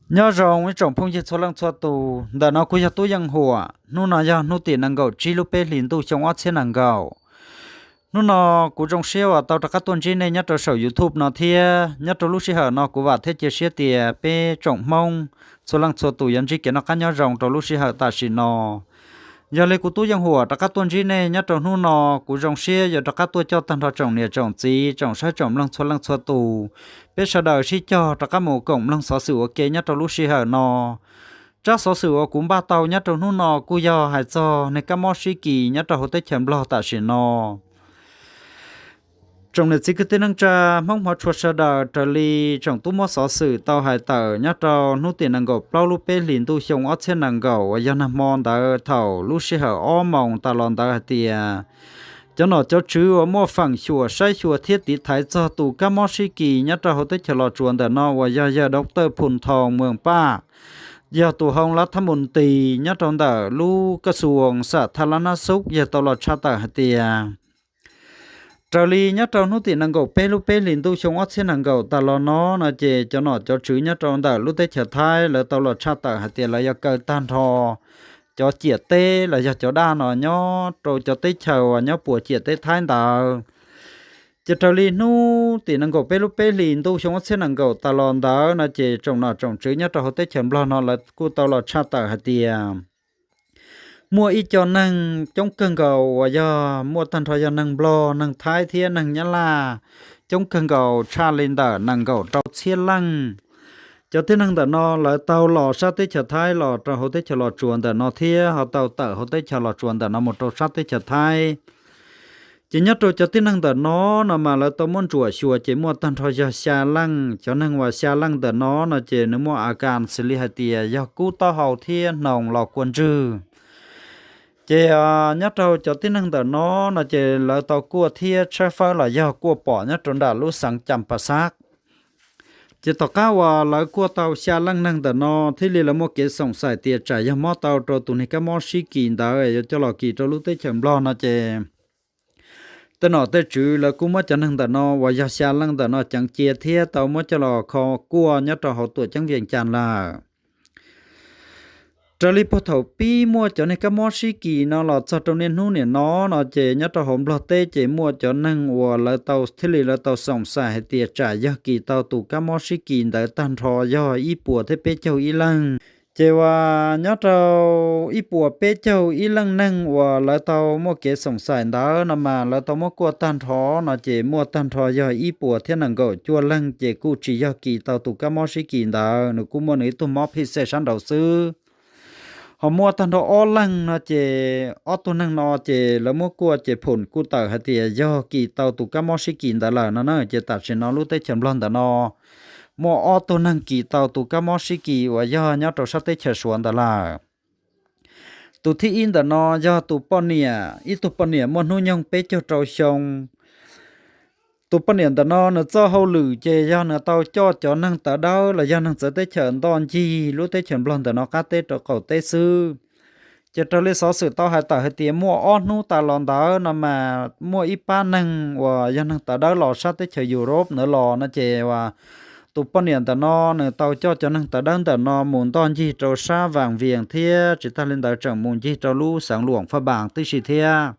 Nyob zoo ib tsoom phooj ywg txhua leej txhua tus, ntawm no kuv yog Tub Yeej Huam. Hnub no yog hnub tim nees nkaum tsib lub peb hlis ntuj xyoo ob txhiab nees nkaum. Hnub no kuv zoo siab uas tau rov qab tuaj ntsib nej nyob rau saum YouTube no thiab. Nyob rau lub sij hawm no kuv vam thiab cia siab tias peb tsoom Hmoob txhua leej txhua tus yuav ntsib kev noj qab nyob zoo rau lub sij hawm tam sim no. Yog li kuv Tub Yeej Huam rov qab tuaj ntsib nej nyob rau hnub no, kuv zoo siab yuav rov qab tuaj coj tag nrho tsoom niam tsoom txiv tsoom saib tsoom mloog txhua leej txhua tus, peb sawv daws sib cog rov qab mus koom mloog xov xwm ua ke nyob rau lub sij hawm no. Tsab xov xwm uas kuv npaj tau nyob rau hnub no kuj yog hais txog neeg kab mob sib kis nyob rau hauv teb chaws Nplog tam sim no. Tsoom niam txiv kwv tij neej tsa Hmoob hmov tshua sawv daws, raws li tsoom tub muab xov xwm tau hais tawm nyob rau hnub tim nees nkaum plaub lub peb hlis ntuj xyoo ob txhiab nees nkaum uas yog nag hmo ntawd thaum lub sij hawm ob moos tas los ntawd hais tias cov nom cov tswv uas muaj feem xyuam saib xyuas thiab tiv thaiv txog tus kab mob sib kis nyob rau hauv teb chaws Los Tsuas ntawm no uas yog yawg Doctor Phum Thoo Mws Paj, yog tus hoo lav thab mus tis nyob rau ntawm lub kaj xuas xam tha lab nab xub yog tau los tshaj tawm hais tias raws li nyob rau hnub tim nees nkaum peb lub peb hlis ntuj xyoo ob txhiab nees nkaum tas los no no ces cov nom cov tswv nyob rau ntawm lub teb chaws Thaib lawv tau los tshaj tawm hais tias lawv yuav kaw tag nrho cov ciam teb los yog cov daj no nyob rau cov teb chaws uas nyob puas ciam teb Thaib ntawd. Ces raws li hnub tim nees nkaum peb lub peb hlis ntuj xyoo ob txhiab nees nkaum tas los ntawd no ces tsoom nom tsoom tswv nyob rau hauv teb chaws Nplog no lawv kuj tau los tshaj tawm hais tias muaj ib co neeg coob kawg nkaus uas yog muaj tag nrho yog neeg Nplog, neeg Thaib thiab neeg Nyab Laj coob kawg nkaus tshaj li ntawm nees nkaum rau txhiab leej. Cov tib neeg ntawm no lawv tau los sab teb chaws Thaib los rau hauv teb chaws Los Tsuas ntawm no thiab ho tau tawm hauv teb chaws Los Tsuas ntawm no mus rau sab teb chaws Thaib. Ces nyob rau cov tib neeg ntawm no no mas lawv tau muab ntsuam xyuas ces muaj tag nrho yog xya leej. Cov neeg uas xya leej ntawm no no ces nws muaj a kas xws li hais tias yog kub taub hau thiab hnoos los kua ntswg. Ces nyob rau cov tib neeg ntawm no no ces lawv tau kuaj thiab tshawb fawb los yog kuaj pom nyob rau nram lub xeev Cas Pas Xaj. Ces tom qab uas lawv kuaj tau xya leej neeg ntawm no thiaj li lawv muaj kev xoom xaim tias tsam yog mob tau rau tus neeg kab mob sib kis ntawd yuav coj los kis rau lub teb chaws Nplog no ces tej nom tej tswv lawv kuj muab cov neeg ntawm no uas yog xya leej ntawm no ceev cia thiab tau muab coj los kho kuaj nyob rau hauv tuam ceeb Vias Cas lawm. Raws li puag thaum pib muaj cov neeg kab mob sib kis no los txog rau niaj hnub niam no no ces nyob rau hauv Nplog teb ces muaj cov neeg uas lawv tau thiaj li lawv tau xoom xaim hais tias tsam yog kis tau tus kab mob sib kis ntawd tag nrho yog ib puas thiab peb caug ib leeg. Ces uas nyob rau ib puas peb caug ib leej neeg uas lawv tau muaj kev xoom xaim ntawd no mas lawv tau muab kuaj tag nrho no ces muaj tag nrho yog ib puas thiab nees nkaum cuaj leeg ces kuj tsis yog kis tau tus kab mob sib kis ntawd, nws kuj muaj nws ib tug mob phij xej sab nraud xwb. Ho muaj tag nrho ob leeg no ces ob tug neeg no ces lawv muab kuaj ces phum kuj tawm hais tias yog kis tau tus kab mob sib kis ntawd lawm no na. Ces tam sim no lub teb chaws Nplog ntawm no muaj ob tug neeg kis tau tus kab mob sib kis uas yog nyob rau sab teb chaws Suav ntawd lawm. Tus thib ib ntawm no yog tus poj niam, ib tug poj niam muaj hnub nyoog peb caug rau xyoo. Tus poj niam ntawm no nws txoj hauj lwm ces yog nws tau coj cov neeg tawv dawb los yog neeg txawv teb chaws ntoj ncig lub teb chaws Nplog ntawm no qab teb rau qaum teb xwb. Ces raws li xov xwm tau hais tawm hais tias muaj ob hnub tas los ntawd no mas muaj ib pab neeg uas yog neeg tawv dawb los sab teb chaws Europe ntawd los no ces uas tus poj niam ntawm no nws tau coj cov neeg tawv dawb ntawm no mus ntoj ncig rau sab Vam Vias thiab tsis tag li ntawd tseem mus ncig rau lub xeev Luam Phaj Npas tib si thiab.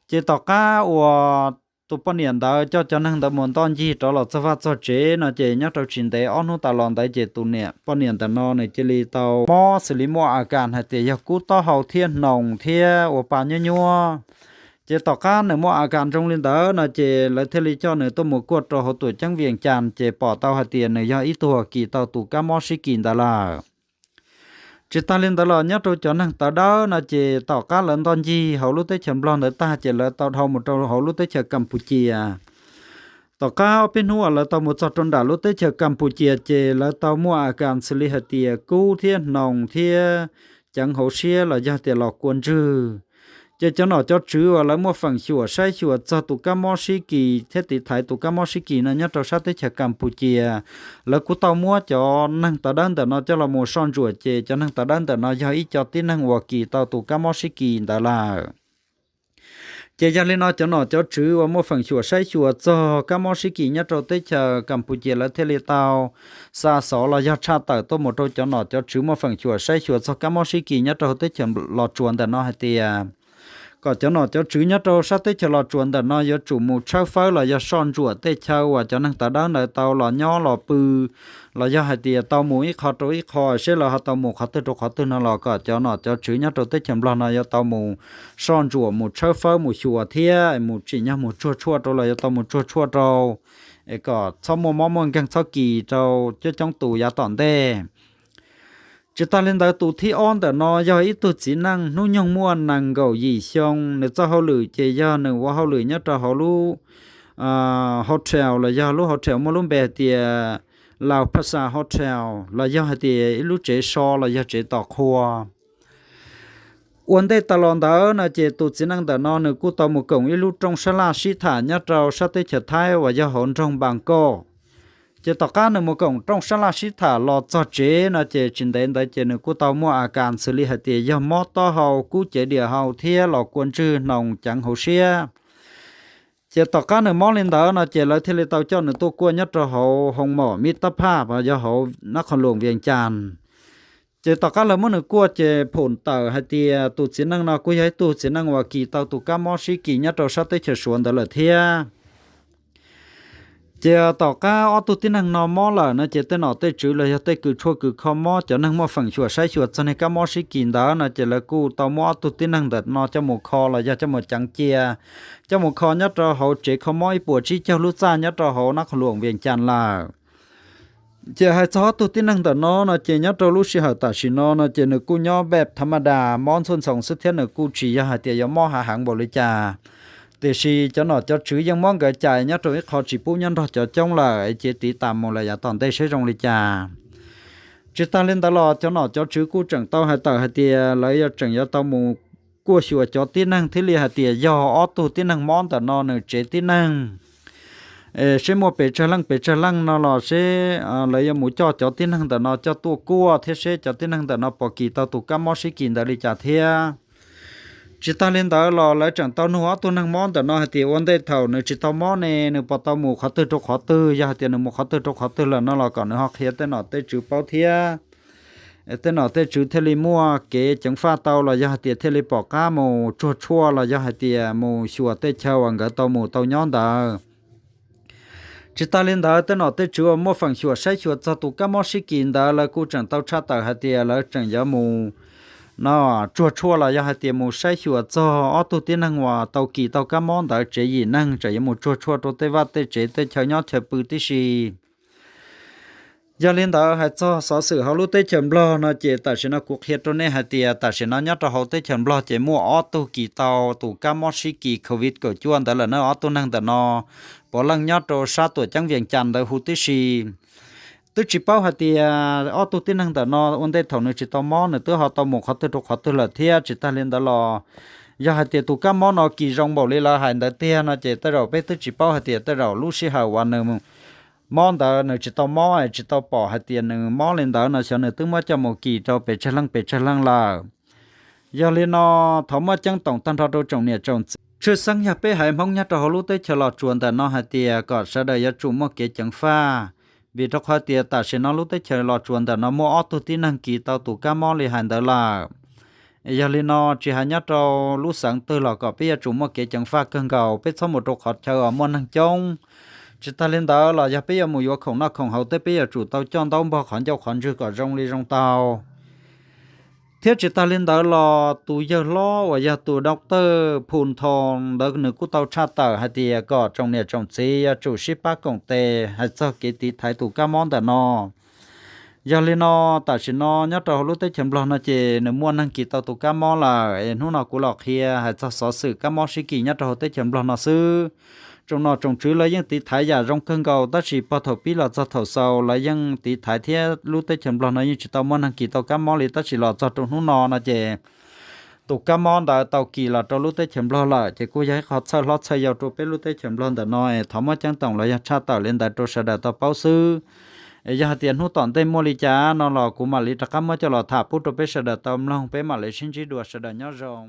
Ces tom qab uas tus poj niam ntawd coj cov neeg ntawd mus ntoj ncig rov los txog vaj txog tsev no ces nyob rau tsis ntev ob hnub tas los ntawd ces tus niam poj niam ntawm no nws cia li tau mob xws li muaj a kas hais tias yog kub taub hau thiab hnoos thiab ua pa nyuab nyuab. Ces tom qab nws muaj a kas zoo li ntawd no ces lawv thiaj li coj nws tuaj mus kuaj rau hauv tuam ceeb Vias Cas ces pom tau hais tias nws yog ib tug uas kis tau tus kab mob sib kis ntawd lawm. Tsis tag li ntawd los nyob rau cov neeg tawv dawb no ces tom qab lawv ntoj ncig hauv lub teb chaws Nplog ntawd tag ces lawv tau dhau mus rau hauv lub teb chaws Kas Pus Cias. Tom qab ob peb hnub uas lawv tau mus txog rau nram lub teb chaws Kas Pus Cias ces lawv tau muaj a kas xws li hais tias kub thiab hnoos thiab ceev hauv siab los yog tias los kua ntswg. Ces cov nom cov tswv uas lawv muaj feem xyuam saib xyuas txog tus kab mob sib kis thiab tiv thaiv tus kab mob sib kis no nyob rau sab teb chaws Kas Pus Cias, lawv kuj tau muab cov neeg tawv dawb ntawm no coj los mus soj ntsuam ces cov neeg tawv dawb ntawm no yog ib co tib neeg uas kis tau tus kab mob sib kis ntawd lawm. Ces yog li no cov nom cov tswv uas muaj feem xyuam saib xyuas txog kab mob sib kis nyob rau teb chaws Kaspuscia lawv thiaj li tau xa xov los yog tshaj tawm tuaj mus rau cov nom cov tswv muaj feem xyuam saib xyuas txog kab mob sib kis nyob rau teb chaws Los Tsuas ntawm no hais tias kom cov nom cov tswv nyob rau sab teb chaws Los Tsuas ntawm no yuav tsum mus tshawb fawb los yog soj ntsuam tej chaw uas cov neeg tawv dawb ntawd tau los nyob los pw, los yog hais tias tau mus ib qho rau ib qho, seb lawv ho tau mus qhov twg rau qhov twg no los kom cov nom cov tswv nyob rau teb chaws Nplog no yuav tau mus soj ntsuam mus tshawb fawb mus xyuas thiab mus tsim nyog mus tsuag tshuaj rau los yuav tau mus tsuag tshuaj rau, es kom txhob muaj mob muaj nkeeg txhob kis rau coob coob tus yav tom ntej. Tsis tas li ntawd tus thib ob ntawm no yog ib tug txiv neej hnub nyoog muaj nees nkaum yim xyoo, nws txoj hauj lwm ces yog nws ua hauj lwm nyob rau hauv lub hotel los yog lub hotel muaj lub npe hais tias Lau Pasa Hotel los yog hais tias ib lub tsev so los yog tsev tos qhua. Ua ntej tas los ntawd no ces tus txiv neej ntawm no nws kuj tau mus koom ib lub rooj sab laj sib tham nyob rau sab teb chaws Thaib uas yog hauv nroog Npas Nkauj. Ces tom qab nws mus koom rooj sab laj sib tham los txog tsev no ces tsis ntev ntawd ces nws kuj tau muaj a kas xws li hais tias yog mob taub hau kub cev diam hau thiab los kua ntswg hnoos ceev hauv siab. Ces tom qab nws mob li ntawd no ces lawv thiaj li tau coj nws tuaj kuaj nyob rau hauv hoo mom Mib Tab Phaj yog hauv nab qhos luam Vias Cas. Ces tom qab lawv muab nws kuaj ces phum tawm hais tias tus txiv neej no kuj yog ib tug txiv neej uas kis tau tus kab mob sib kis nyob rau sab teb chaws Suav ntawd lawm thiab. Ces tom qab ob tug tib neeg no mob lawm no ces tej nom tej tswv los yog tej kws tshuaj kws kho mob cov neeg muaj feem xyuam saib xyuas txog niag kab mob sib kis ntawd no ces lawv kuj tau muab ob tug tib neeg ntawm no coj mus kho los yog coj mus ceev cia, coj mus kho nyob rau hauv tsev kho mob ib puas tsib caug lub txaj nyob rau hauv nab qhos luam Vias Cas lawm. Ces hais txog ob tug tib neeg ntawm no no ces nyob rau lub sij hawm tam sim no no ces nws kuj nyob npej tha ma das mob ntxhuaj ntxhoo xwb thiab nws kuj tsis yog hais tias yuav mob hav heev npaum li cas. Tiam sis cov nom cov tswv yeej muab nkawd cais nyob rau ib qho tsis pub nyob nrog cov coob lawm es cia tiv tas mus lawm yav tom ntej seb zoo li cas. Tsis tas li ntawd los cov nom cov tswv kuj tseem tau hais tawm hais tias lawv yuav tseem yuav tau mus kuaj xyuas cov tib neeg thiaj li hais tias yog ob tug tib neeg mob ntawm no nws tsev tib neeg, seb muaj pes tsawg leej pes tsawg leej no los seb lawv yuav mus coj cov tib neeg ntawm no coj tuaj kuaj thiab seb cov tib neeg ntawm no puas kis tau tus kab mob sib kis ntawd li cas thiab. Tsis tas li ntawd los lawv tseem tau nug ob tug neeg mob ntawm no hais tias ua ntej thaum nws tsis tau mob ne nws puas tau mus qhov twg rau qhov twg, yog hais tias nws mus qhov twg rau qhov twg lawm no los kom nws ho qhia tej nom tej tswv paub thiab. Tej nom tej tswv thiaj li muaj kev ceev faj tau los yog hais tias thiaj li pom qab mus tsuag tshuaj los yog hais tias mus xyuas tej chaw uas nkawd tau mus tau nyob ntawd. Tsis tas li ntawd tej nom tej tswv uas muaj feem xyuam saib xyuas txog tus kab mob sib kis ntawd lawv kuj tseem tau tshaj tawm hais tias lawv tseem yuav mus no tsuag tshuaj los yog hais tias mus saib xyuas txog ob tug tib neeg uas tau kis tau kab mob ntawd tsev yim neeg tseem yuav mus tsuag tshuaj rau tej vaj tej tsev tej chaw nyob chaw pw tib si. Yog li ntawd hais txog xov xwm hauv lub teb chaws Nplog no ces tam sim no kuv qhia rau nej hais tias tam sim no nyob rau hauv teb chaws Nplog ces muaj ob tug kis tau tus kab mob sib kis covid kaum cuaj ntawd lawm na, ob tug neeg ntawm no puav leej nyob rau sab tuam ceeb Vias Cas ntawd huv tib si. Twb tsis paub hais tias ob tug tib neeg ntawm no ua ntej thaum nws tsis tau mob nws twb ho tau mus qhov twg rau qhov twg lawm thiab. Tsis tas li ntawd los yog hais tias tus kab mob no kis zoo npaum li lawv hais ntawd tiag no ces tej zaum peb twb tsis paub hais tias tej zaum lub sij hawm uas nws mob ntawd nws tsis tau mob es tsis tau pom hais tias nws mob li ntawd no xyov nws twb muab coj mus kis rau pes tsawg leej pes tsawg leej lawm. Yog li no thov muab ceeb toom tag nrho rau tsoom niam tsoom txiv, tshwj xeeb yog peb haiv Hmoob nyob rau hauv lub teb chaws Los Tsuas ntawm no hais tias kom sawv daws yuav tsum muaj kev ceev faj, vim rau qhov tias tam sim no lub teb chaws Los Tsuas ntawm no muaj ob tug tib neeg kis tau tus kab mob li hais ntawd lawm. Yog li no tsis hais nyob rau lub xeev twg los kom peb yuav tsum muaj kev ceev faj kawg nkaus, peb txhob mus rau qhov chaw uas muaj neeg coob. Tsis tas li ntawd los yog peb yuav mus yuav khoom noj khoom haus tej peb yuav tsum tau coj ntaub npog qhov ncauj qhov ntswg kom zoo li zoo tau. Thiab tsis tas li ntawd los tus yawg hlob uas yog tus doctor Phu Ntho ntawd nws kuj tau tshaj tawm hais tias kom tsoom niam tsoom txiv yuav tsum sib pab koom tes hais txog kev tiv thaiv tus kab mob ntawm no. Yog li no tam sim no nyob rau hauv lub teb chaws Nplog no ces nws muaj neeg kis tau tus kab mob lawm es hnub no kuv los qhia hais txog xov xwm kab mob sib kis nyob rau hauv teb chaws Nplog no xwb. Tsoom nom tsoom tswv lawv yeej tiv thaiv yam zoo kawg nkaus tab sis pog thaum pib los txog thaum xaus lawv yeej tiv thaiv thiab lub teb chaws Nplog no yeej tsis tau muaj neeg kis tau kab mob li tab sis los txog rau hnub no no ces tus kab mob ntawd tau kis los rau lub teb chaws Nplog lawm ces kuj yog ib qho txhawj hlob txhawj yau rau peb lub teb chaws Nplog ntawm no es thov muab ceeb toom los yog tshaj tawm li ntawd rau sawv daws tau paub xwb. Es yog hais tias hnub tom ntej muaj li cas no los kuv mam li rov qab muab coj los tham pub rau peb sawv daws tau mloog, peb mam li sib ntsib dua, sawv daws nyob zoo.